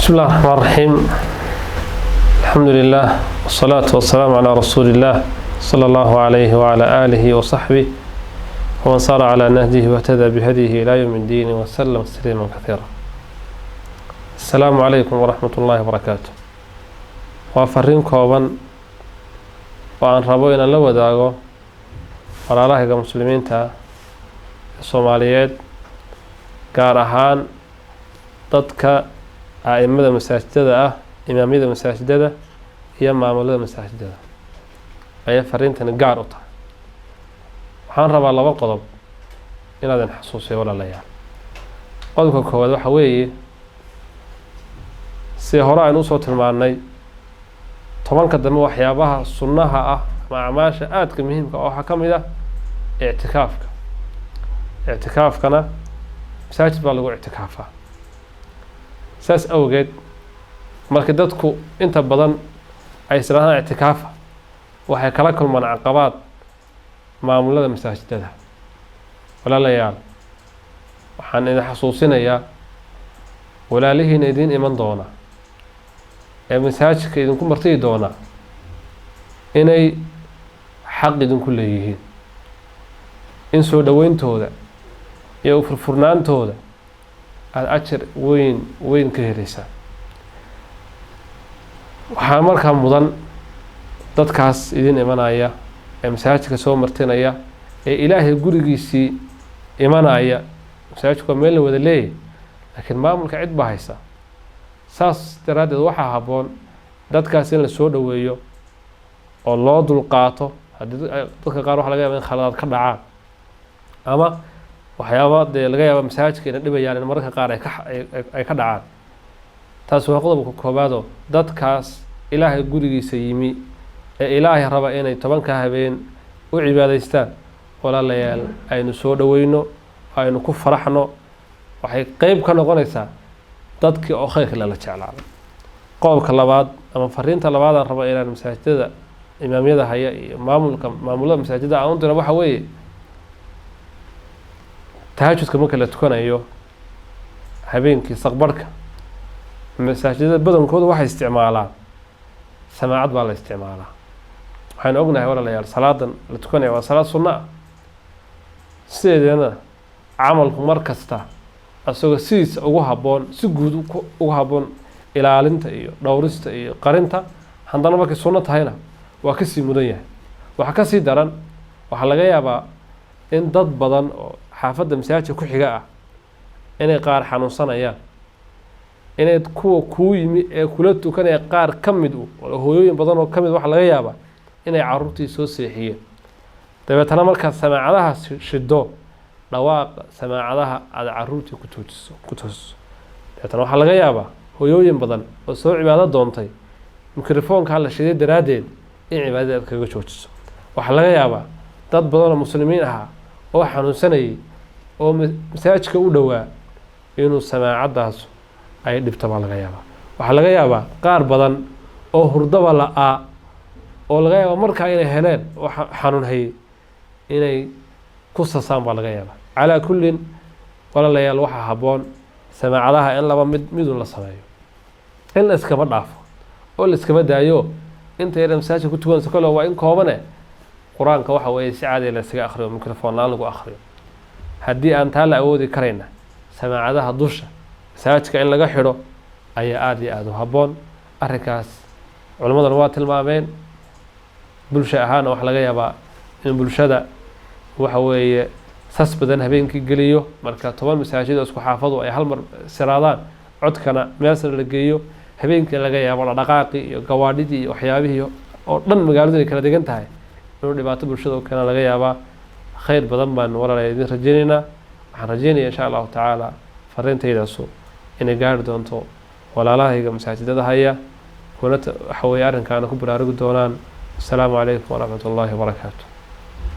بسم الله الرحمن الرحيم، الحمد لله والصلاة والسلام على رسول الله صلى الله عليه وعلى آله وصحبه ومن سار على نهجه واهتدى بهديه إلى يوم الدين وسلم تسليما كثيرا. السلام عليكم ورحمة الله وبركاته. Waa fariin kooban oo aan rabo inaan la wadaago walaalahayga muslimiinta ee Soomaaliyeed, gaar ahaan dadka a'imada masaajidada ah, imaamyada masaajidada iyo maamulada masaajidada ayay fariintani gaar u tahay. Waxaan rabaa laba qodob inaadan xasuusiyo, walaalayaal. Qodobka koowaad waxa weeye, si hore aynu usoo tilmaannay, 10-ka dambe waxyaabaha sunnaha ah ama acmaasha aadka muhiimka ah waxaa ka mid ah ictikaafka. Ictikaafkana masaajid baa lagu ictikaafaa. Saas awgeed, markii dadku inta badan ay isdhahdaan ictikaafa, waxay kala kulmaan caqabaad maamulada masaajidada. Walaalayaal, waxaan idin xasuusinayaa walaalihiina idiin iman doona ee masaajidka idinku martiyi doona inay xaq idinku leeyihiin, in soo dhoweyntooda iyo u furfurnaantooda aada ajar weyn weyn ka helaysaa. Waxaa markaa mudan dadkaas idin imanaya ee masaajidka soo martinaya ee Ilaahay gurigiisii imanaya. Masaajidku waa meel la wada leeyahy, laakiin maamulka cid baa haysa. Saas daraaddeed, waxaa habboon dadkaas in la soo dhoweeyo oo loo dulqaato. Haddii dadka qaar waxa laga yaba in khaladaad ka dhacaan ama waxyaaba dee laga yaaba masaajidka ina dhibayaan in mararka qaar ay ka dhacaan. Taas waa qodobka koobaadoo, dadkaas Ilaahay gurigiisa yimi ee Ilaahay raba inay 10-ka habeen u cibaadaystaan, walaalayaal, aynu soo dhoweyno, aynu ku faraxno. Waxay qeyb ka noqonaysaa dadkii oo khayrka lala jeclaado. Qodobka labaad ama fariinta labaad aan rabo inaan masaajidada imaamyada haya iyo maamulka maamulada masaajidda aan u diro waxa weeye, tahajudka marka la tukanayo habeenkii saqbarhka, masaajidada badankoodu waxay isticmaalaan samaacad baa la isticmaalaa. Waxaynu ognahay, walaalayaal, salaadan la tukanaya waa salaad sunno ah. Sideedana camalku mar kasta asagoo sidiisa ugu habboon, si guud ugu habboon ilaalinta iyo dhowrista iyo qarinta, haddana markay sunno tahayna waa kasii mudan yahay. Waxaa kasii daran, waxaa laga yaabaa in dad badan oo xaafadda masaajidka ku xiga ah inay qaar xanuunsanayaan, inay kuwa kuu yimi ee kula tukanaya qaar ka mid u oo hooyooyin badan oo ka mid waxaa laga yaabaa inay carruurtii soo seexiyeen. Dabeetana markaad samaacadaha shido, dhawaaqa samaacadaha aada carruurtii ku toojiso, ku toosiso. Dabeetana waxaa laga yaabaa hooyooyin badan oo soo cibaado doontay mikrofoonkaa la shiday daraaddeed in cibaadada aad kaga joojiso. Waxaa laga yaabaa dad badan oo muslimiin ahaa oo xanuunsanayay oo masaajidka u dhowaa inuu samaacaddaas ay dhibto baa laga yaabaa. Waxaa laga yaabaa qaar badan oo hurdaba la-aa oo laga yaaba markaa inay heleen oo xanuun hayay inay ku sasaan baa laga yaabaa. Calaa kullin, walaalayaal, waxaa habboon samaacadaha in laba mid midun la sameeyo: in la iskaba dhaafo oo la iskaba daayo inta yara masaajidka ku tukanaysa, kole waa in koobane, qur-aanka waxa weeye si caadiya la isaga akhriyo, microphone la-aan lagu akhriyo. Haddii aan taa la awoodi karayna, samaacadaha dusha masaajidka in laga xidho ayaa aada iyo aada u habboon. Arrinkaas culimmaduna waa tilmaameen. Bulsha ahaana waxaa laga yaabaa in bulshada waxa weeye sas badan habeenkii geliyo marka 10 masaajid oo isku xaafadu ay hal mar siraadaan, codkana meel sare la geeyo, habeenkii laga yaabo dhaqdhaqaaqii iyo gawaadhidii iyo waxyaabihii oo dhan magaaladu ay kala degan tahay inuu dhibaato bulshada u keena laga yaabaa. Khayr badan baan, walaalayaal, idin rajaynaynaa. Waxaan rajaynaya, insha Allahu tacaala, fariintaydaasu inay gaari doonto walaalahayga masaajidada haya, kuna waxa weeye arrinkaana ku baraarugi doonaan. Asalaamu calaykum waraxmat ullahi wabarakaatu.